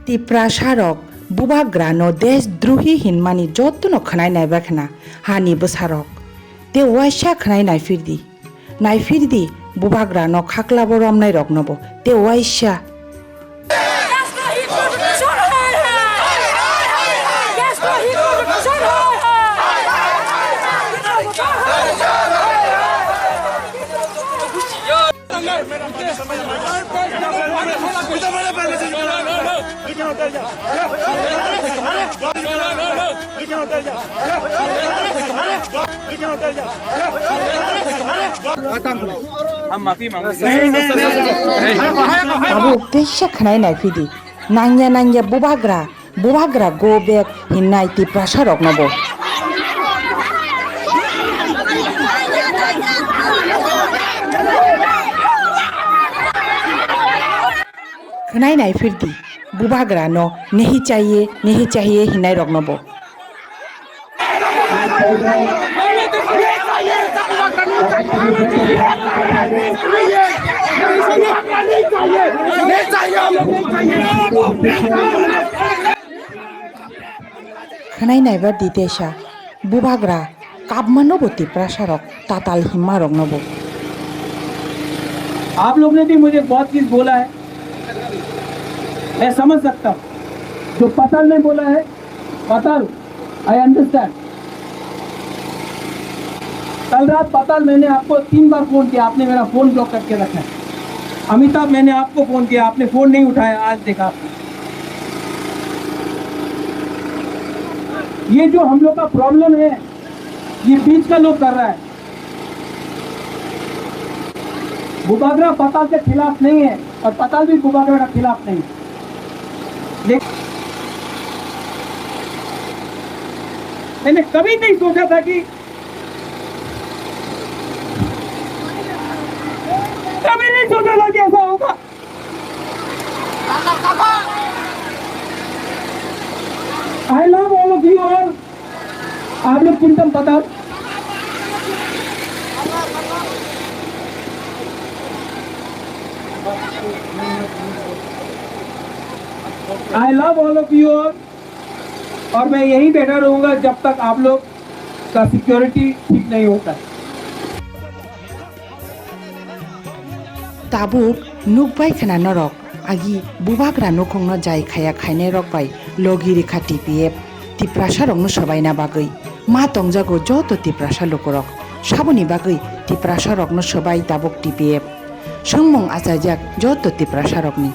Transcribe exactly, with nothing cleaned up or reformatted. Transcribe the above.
Tiprasa rok bubagra no deshdrohi hinmani jotono khwnai naiba khna hani bwsarok. Te waisa khwnai naipirdi. Naipirdi bubagra no khaklabo romnai roknobo. Te waisa. Abo teisa khwnai naipidi. Nangya nangya bubagra. Bubagra go back hinnai Tiprasa rokno bo. Khwnai naipirdi, bubagra no nehi chahiye, nehi chahiye hinnai rokno bo. Khwnai naiba Ditesha, bubagra, kapmano bo Tiprasa rok, tatal himma rokno bo. आप लोग ने भी मुझे बहुत चीज बोला है, मैं समझ सकता हूँ। जो पताल ने बोला है, पताल, I understand। कल रात पताल मैंने आपको तीन बार फोन किया, आपने मेरा फोन ब्लॉक करके रखा है। अमिताभ, मैंने आपको फोन किया, आपने फोन नहीं उठाया, आज देखा। ये जो हम लोग का प्रॉब्लम है, ये बीच का लोग कर रहा है। बुबागरा पताल के खिलाफ नहीं है और पताल भी बुबागरा का खिलाफ नहीं है। लेकिन मैंने कभी नहीं सोचा था कि, कभी नहीं सोचा था कि ऐसा होगा। I love all of you all। आप लोग चिंतन पता। I love all of you all। और मैं यहीं बैठा रहूंगा जब तक आप लोग का सिक्योरिटी ठीक नहीं होता है। Tabuk nukbai khna norok, agi bubagra nukhungno jai khaya khainai rok bai logi rikha T P F, Tiprasa rokno swbaina bagwi. Ma tongjago joto Tiprasa lukurok. Saboni bagwi Tiprasa rokno swbai tabuk T P F. Swngmung achaijak joto Tiprasa rokni.